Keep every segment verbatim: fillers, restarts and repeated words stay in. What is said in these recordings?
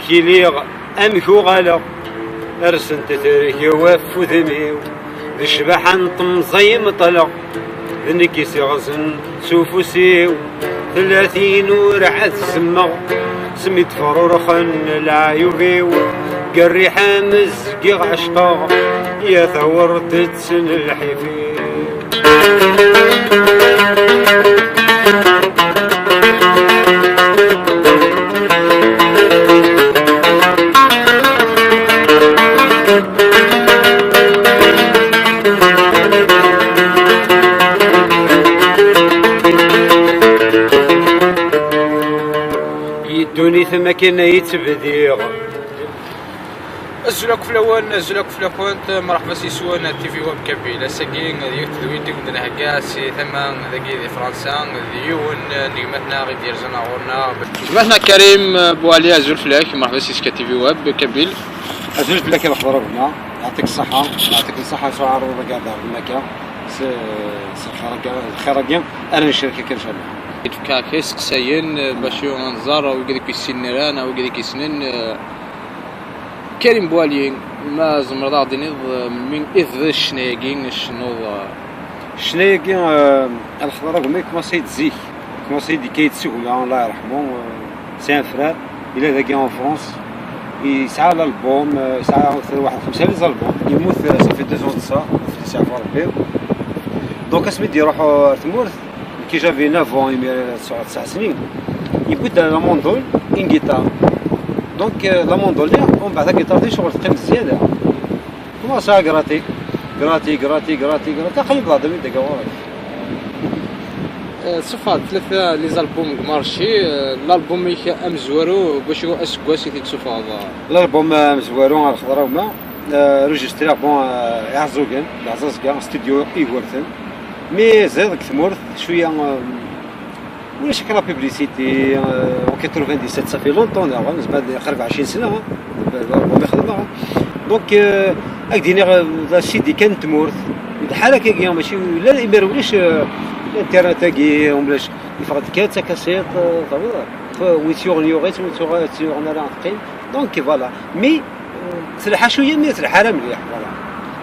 Amek iliɣ, amek uɣaleɣ, rsent tergawa ɣef wudem-iw, d ccbaḥa n temẓi meṭleɣ, d nekk i s-iɣzen s ufus-iw, tella tin ur ɛad semmeɣ, s mi d-frurxen leɛyub-iw, deg rriḥa am zgiɣ ɛecqeɣ, ya tawert n lḥif-iw. Di ddunit am akken ay tt-bdiɣ. Azul akk fell-awen, azul akk fell-akent, mṛeḥba s yiswen T V Web Kabyle. Ass-agi d yiwet tedwilt i wen-d-nhegga si tama dagi di Fransa, d yiwen n gma-tneɣ i d-yerzan ɣur-neɣ. Gma-tneɣ Karim Bouali, azul fell-ak, mṛeḥba s yis-k T V Web Kabyle. Azul fell-ak a lexḍer a gma, yeɛṭik ṣṣeḥḥa, yeɛṭik ṣṣeḥḥa s uɛerḍi dagi ar d-ɛerḍen akka, s, s lxir-agi, lxir-agi ara necrek akka ncallah. Tefka kra iseqsayen, eh, bac ad nẓer wigad i k-yessinen ara, neɣ wigad i k-yessnen, eh, Karim Bouali, ma tzemreḍ ad aɣ-d-tiniḍ, eh, melmi i tebdiḍ ccna-agi, tcennuḍ, eh? Ccna-agi, eh, a lexḍer a gma, commencé-d zik. Commencé-d ikka-yi-d seg ula, Allah yerḥmu, eh, c'est un frère, il est dagi en France. Yesɛa l'album, eh, yesɛa waḥed xemsa les albums. Yemmut, eh, ça fait deux ans de ça, ad t-yesɛfu Rebbi. Donc, asmi d-iruḥ, eh, ar tmurt, nekki j'avais neuf ans, imir tesɛa snin. Yewwi-d la mandole, une guitare. Donc, euh, la mandole, umbeɛd la guitare-nni ccɣel teqqim zzyada. Commencé à gratter, gratter, gratter, gratter, gratter, aql-i bḍaḍ mi d-ɣur-k. Eh, ṣṣufɣeḍ tlata les albums deg marché, eh, l'album-ik amezwaru, bac aseggas i t-id-tessufɣeḍ? L'album, eh, amezwaru, a lexḍer a gma, eh, enregistré, bon, eh, Iɛeẓẓugen, d Ɛẓaẓga, studio Igerten. Mi ziḍ deg tmurt, cwiya, eh, ulac akka la publicité, euh, en quatre-vingt-dix-sept, ça fait longtemps daɣen, zma d qrib ɛecrin sna, hein, l'album i xedmeɣ, hein. Donc, euh, ad k-d-iniɣ, euh, d C D kan n tmurt, d lḥal akkagi, mačči, la, imir ulac, euh, l'internet-agi, ulac, yeffeɣ-d kan d takasiṭ, euh, tawiḍ, wi tt-yuɣen yuɣ-itt, wi tt-yuɣen ara teqqim. Donc, voilà. Mais, euh, telḥa cwiya, mais telḥa ara mliḥ, voilà.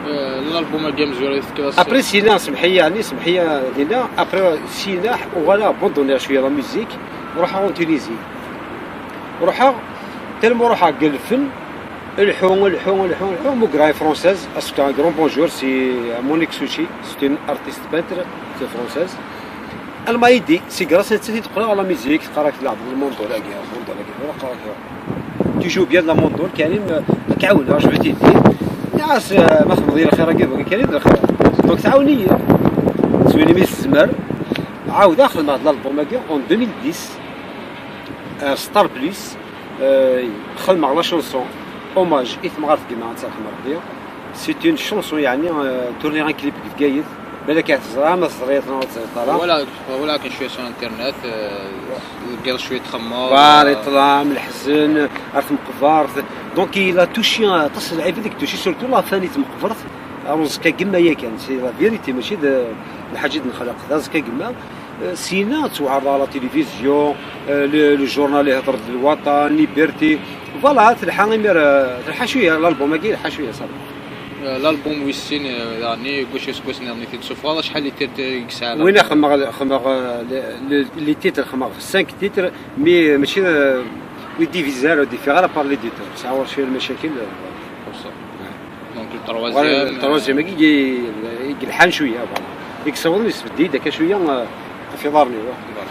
Euh, l'album-agi amezwaru i tefkiḍ-as. Après, sina, semḥ-iyi, yeɛni, semḥ-iyi, dinna, après, sina, uɣaleɣ abandonniɣ cwiya la musique, ruḥeɣ en Tunisie. Ruḥeɣ, tellement ruḥeɣ deg lfen, lḥu, lḥu, lḥu, lḥu, mugreɣ i française, à ce qu'un grand bonjour, c'est Monique Souchi, c'est une artiste peintre, c'est française. Elle m'a aidé, c'est grâce à cette, teqqel ɣer la musique, teqqar-ak tleɛbeḍ la mandole-agi, la mandole-agi, wala teqqar-ak, tu joues bien la mandole, Karim, euh, ad k-ɛawneɣ, je vais t'aider. Nniɣ-as, euh, ma txedmeḍ-iyi lxir-agi, bɣiɣ Karim d lxir. Donc tɛawen-iyi. S win imi tezmer, ɛawdeɣ xedmeɣ-d l'album-agi en deux mille dix, euh, Star Plus, euh, xedmeɣ la chanson hommage i temɣart gma, ad tt-yerḥem Rebbi. C'est une chanson, yeɛni, euh, tourner un clip deg Bgayet. Balak ad teẓram, ad teẓriḍ neɣ ur teẓriḍ ara. Wala, wala kan cwiya sur internet, euh, tgiḍ cwiya txemmeḍ, voilà, euh, ṭṭlam, leḥzen, ar tmeqbert. Donc, il a touché aṭas n lɛibad i itouché, surtout la fin i tmeqbert. Ar uẓekka gemma yakan, c'est la vérité, mačči d lḥaǧa i d-nexleq, d aẓekka gemma. Euh, sina ttwaɛreḍ à la télévision, euh, le, le journal ihder d lwaṭan, Liberté. Voilà, telḥa imir, euh, telḥa cwiya, l'album-agi yelḥa cwiya, ça va. Euh, l'album wis sin, euh, daɣen, deg wacu iseggasen nniḍen i t-id-tessufɣeḍ, acḥal n titres i yesɛa l'album? Win xemmeɣ, xemmeɣ, euh, le, le, les titres, xemmeɣ cinq titres, mais, euh, mačči, euh, ur divisé ara, ur d-iffiɣ ara par l'éditeur. Sɛiɣ ɣur-s cwiya lmacakil, euh, voilà. Donc, le troisième, voilà, le troisième, euh, i, i, i yelḥan cwiya, voilà. I yessawḍen yesbedd-iyi-d akka cwiya, euh, ɣef iḍarren-iw. Voilà.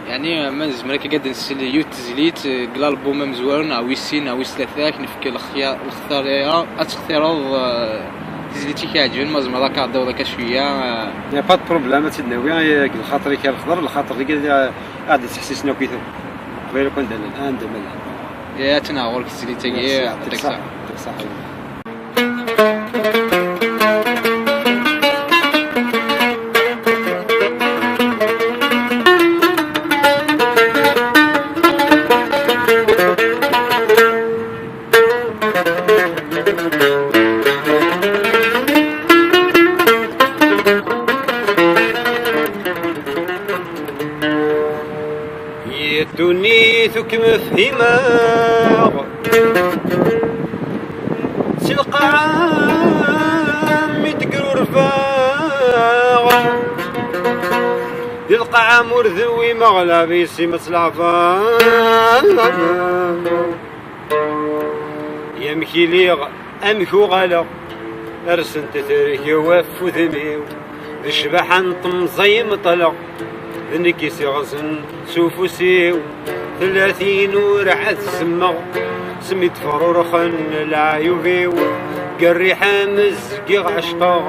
Yeɛni, ma nezmer akka ad nsel yiwet tezlit, eh, deg l'album amezwaru, neɣ wis sin, neɣ wis tlata, ad k-nefk lexya-, lextara, ad textireḍ, eh, tizlit Ti k-iɛeǧben, ma tzemreḍ ad k-aɣ-d-tawiḍ akka cwiya, eh. Y a pas de problème, ad tt-id-nawi, eh, deg lxaṭer-ik a lexḍer, lxaṭer deg ad, ad d-ttḥessisen akk-iten. Qbel akk anda llan, anda ma llan. Ya, attan ɣur-k tezlit-agi, merci, yeɛṭik ṣṣeḥḥa. Yeddunit ur kem-fhimeɣ, si lqaɛa mi d-grurbeɣ, di lqaɛa ur d-wimeɣ labis-im ad tleɛbeḍ. Amek iliɣ, amek uɣaleɣ, rsent tergew ɣef udem-iw, d ccbaḥa n temẓi meṭleɣ, d nekk i s-iɣzen s ufus-iw. Tlatin ur ɛad zemmeɣ, s mi d-frurxen leɛyub-iw, deg rriḥa-m zgiɣ ɛecqeɣ,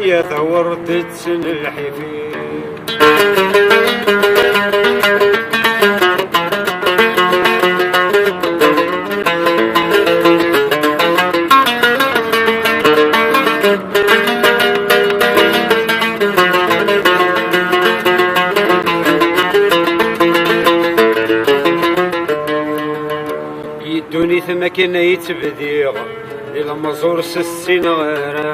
ya tawreḍ-tt n lḥif-iw. Yeddunit am akken ay tt-bdiɣ, di lmeẓur s ssineɣ ara,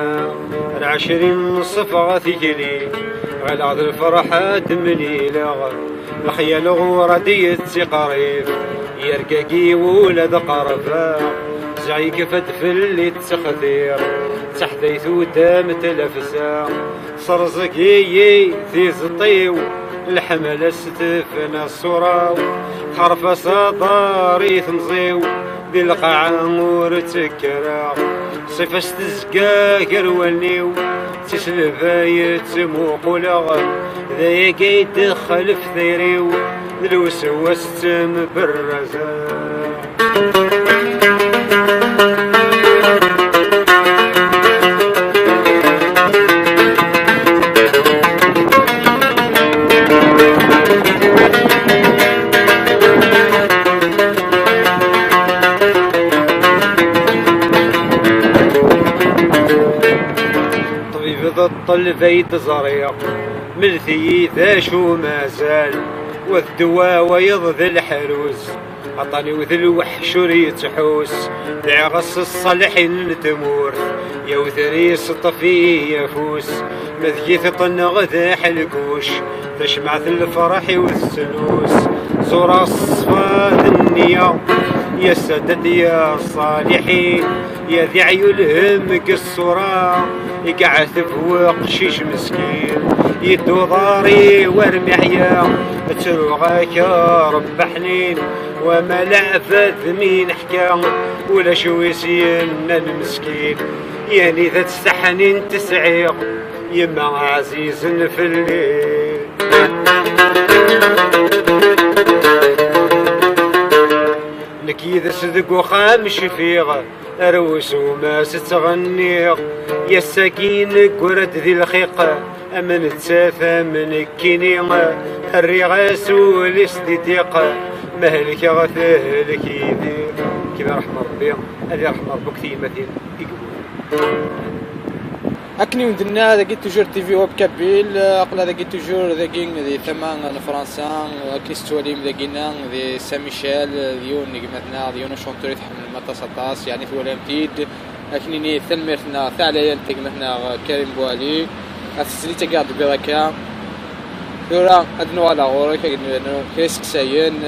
ar ɛecrin n ṣṣfa tikli, ɣaleɣ d lferḥ ad d-mlileɣ. Lexyal ɣur-a d yettiqrib, yergagi ula d qerbeɣ. Ziɣ yekfa-d fell-i ttexdir, d taḥdayt udamt lafsa. Serẓeg-iyi tiẓeṭ-iw, leḥmala s tefna ṣṣura-w. Xerf-as aḍar i temẓi-w, di lqaɛa ur ttekkreɣ. Ṣṣifa-s tezga gar wallen-iw, d tiselba i ttmuquleɣ. D ayagi ay d-ixlef tayri-w, d lewsewwas ttemberrazeɣ. Ṭṭbib d ṭṭelba i d-ẓriɣ, mlet-iyi d acu mazal, wa d ddwa wayeḍ d leḥruz. Aṭṭan-iw d lweḥc ur yettḥus, dɛiɣ-as ṣṣaliḥin n tmurt, yawter-iyi s ṭṭfi afus, ma deg-i tiṭ-nneɣ d aḥelkuc, tajmaɛt n lferḥ-iw tessnus. Ẓureɣ ṣṣfa d nniya, ya ssadat ya ṣṣaliḥin, ya di ɛyul hem deg ṣṣura, i iɛeteb weqcic meskin, yedda uḍar-iw armi ɛya, ttruɣ-ak a Rebbi ḥnin. Wama leɛbad mi neḥka, ulac wi s-yennan meskin, yani d at ssaḥnin tesɛiɣ, yemma ɛzizen fell-i. Nekk yid-s deg uxxam cfiɣ, ar wesum-as ttɣenniɣ, yass-agi neggra-d di lxiq, am nettat am nekkini, rriɣ-as ul-is di diq, ma helkeɣ tehlek yid-i. Ad irḥem Rebbi, ad irḥem Rebbi akk tiyemmatin i yemmuten. Akken i wen-d-nniɣ, dagi toujours T V Web Kabyle, aql-aɣ dagi toujours dagi di tama n Fransa, akken i s-tettwalim dagi-nni di Saint Michel, d yiwen n gma-tneɣ, d yiwen n uchanteur i tḥemmlem aṭas aṭas, yeɛni twalam-t-id. Ad k-nini tanemmirt-nneɣ taɛlayant i gma-tneɣ Karim Bouali, ɣef tezlit-agi i ɣ-d-tewwiḍ akka. Tura ad nuɣal ɣur-k, ad k-nernu kra iseqsayen.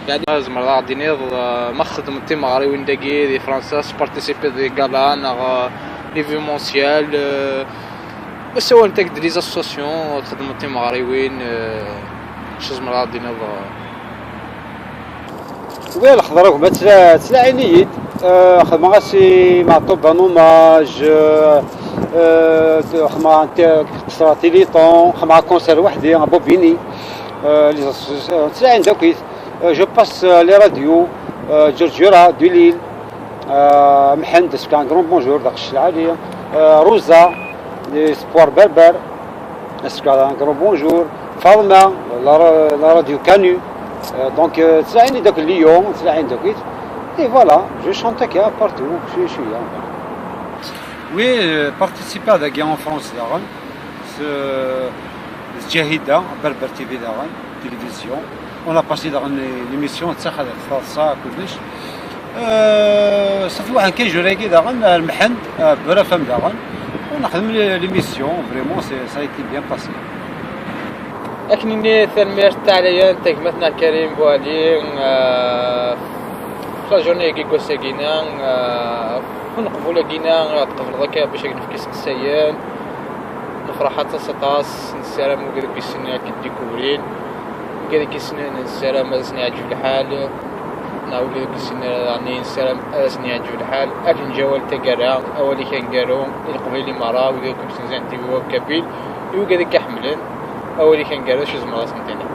Yeɛni, tzemreḍ ad ɣ-d-tiniḍ, eh, ma txeddmeḍ timeɣriwin dagi di Fransa, tettparticipiḍ di gala neɣ, eh, l'événementiel, eh, ma ssawalent-ak-d les associations, txeddmeḍ timeɣriwin, eh, acu tzemreḍ ad ɣ-d-tiniḍ, eh? Oui, lexḍer akk ma ttla-, ttlaɛin-iyi-d. Eh, xedmeɣ-as i Meɛṭub un hommage, eh, eh, xedmeɣ un te-, qesreɣ Téléthon, xedmeɣ concert weḥd-i, à Bobigny. Eh, les associations, ttlaɛin-d akkit. Eh, je passe, eh, les radios, eh, Ǧerǧura, Dulil, eh, Mḥend, un grand bonjour, d aqcic lɛali. Euh, Rosa, les sports berbères, est-ce qu'elle a un grand bonjour. Fatima, la, la radio Canu. Euh, donc, euh, تسمعيني داك Lyon, تسمعيني داك. Et voilà, je chante كاع partout, je suis, je suis là. Oui, euh, participer à des games en France, داغن. C'est, euh, Jahida, Berber T V داغن, télévision. On a passé داغن l'émission, تسخر خاصة كلش. Euh, صافي واحد كاين جوريكي داغن، المحند، آه، بلا فهم داغن. ونخدم l'émission, vraiment, c'est, ça a été bien passé. Akken-nni tanemmirt taɛlayant a gma-tneɣ Karim Bouali, euh, f la journée-agi n wass-agi-na, euh, f uneqbul-agi-na i ɣ-d-tqebleḍ akka bac ad k-nefk iseqsayen. Nefreḥ aṭas, aṭas, nessaram wigad akk yessnen ad k-id-dikuvrin. Wigad akk yessnen nessaram ad asen-yeɛǧeb lḥal, neɣ wigad akk yessnen daɣen nessaram ad asen-yeɛǧeb lḥal. Ad nǧawal taggara, awal-ik aneggaru i Leqbayel i merra, wigad akk yessenzen T V Web Kabyle, i wigad akk iḥemmlen. Awal-ik aneggaru, acu zemreɣ ad sen-d-iniɣ?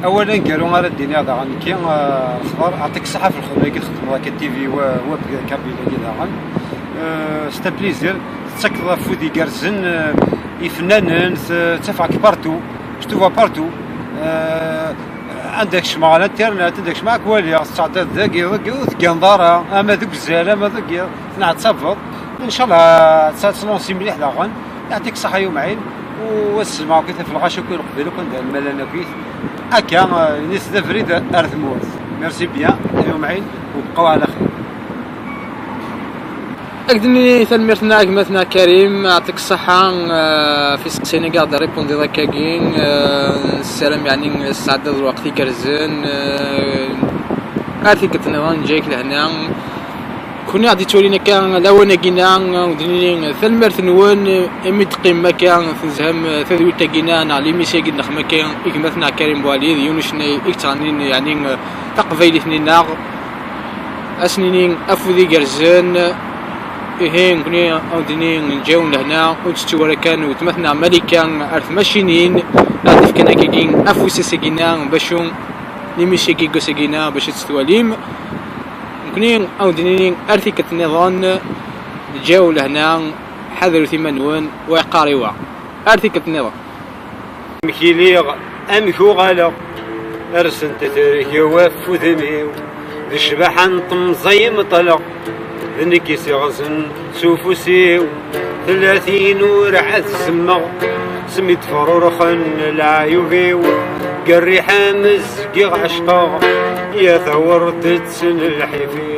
Awal aneggaru ara d-iniɣ daɣen nekki, ah, Lexbar, ɛṭik ṣṣeḥḥa ɣef lxedma-agi txedmeḍ akka T V Web Kabyle-agi daɣen. Euh, c'est un plaisir. Tettakeḍ afud igerrzen, euh, ifennanen, t-, ttafeɣ-k partout. Je te vois partout. Euh, anda kecmeɣ ɣer l'internet, anda kecmeɣ ad k-waliɣ, tettɛeddiḍ dagi, dagi, ur tegganeḍ ara, ama deg uzal, ama dagi, tenɛettabeḍ. Ncallah, ad tettlansi mliḥ daɣen. Yeɛṭik ṣṣeḥḥa a Yumɛin, u ad ssizmeɣ akk-it ɣef lɣaci akk i Leqbayel akk anda lmalan akk-it. Akka, euh, init d abrid ar tmurt. Merci bien, a Yumɛin, u bqaw ɛla xir. Ad k-d-nini tanemmirt-nneɣ a gma-tneɣ Karim, yeɛṭik ṣṣeḥḥa, euh, ɣef iseqsiyen-agi i ɣ-d-rripundiḍ akkagi, euh, nessaram yeɛni tesɛeddiḍ lweqt igerrzen, euh, ar tikkelt nniḍen, neǧǧa-yak lehna. Kunni i ɣ-d-yettwalin akka lawan-agi-na, ad wen-d-nini tanemmirt-nwen imi d-teqqimem akka, tezham tadwilt-agi-na neɣ l'émission-agi d-nexdem akka i gma-tneɣ Karim Bouali, d yiwen ucennay i yettɣennin yeɛni taqbaylit-nni-nneɣ. Ad s-nini afud igerrzen. Ihi, nekkni ad wen-d-nini neǧǧa-wen lehna, ur tettu ara kan weltma-tneɣ Malika ar tmacinin, ad d-fken akkagi afus ass-agi-na bac u l'émission-agi n wass-agi-na bac ad tt-twalim. Nekkni ad wen-d-nini ar tikkelt nniḍen, neǧǧa-wen lehna, ḥadret iman-nwen, wa yeqqar i wa. Ar tikkelt nniḍen. Amek iliɣ, amek uɣaleɣ, rsent tergawa ɣef wudem-iw, d ccbaḥa n temẓi i meṭleɣ, d nekk i s-iɣzen s ufus-iw, tella tin ur ɛad semmeɣ, smi d-frurxen leɛyub-iw, deg rriḥa am zgiɣ ɛecqeɣ, ya tawreḍ-tt n lḥif-iw.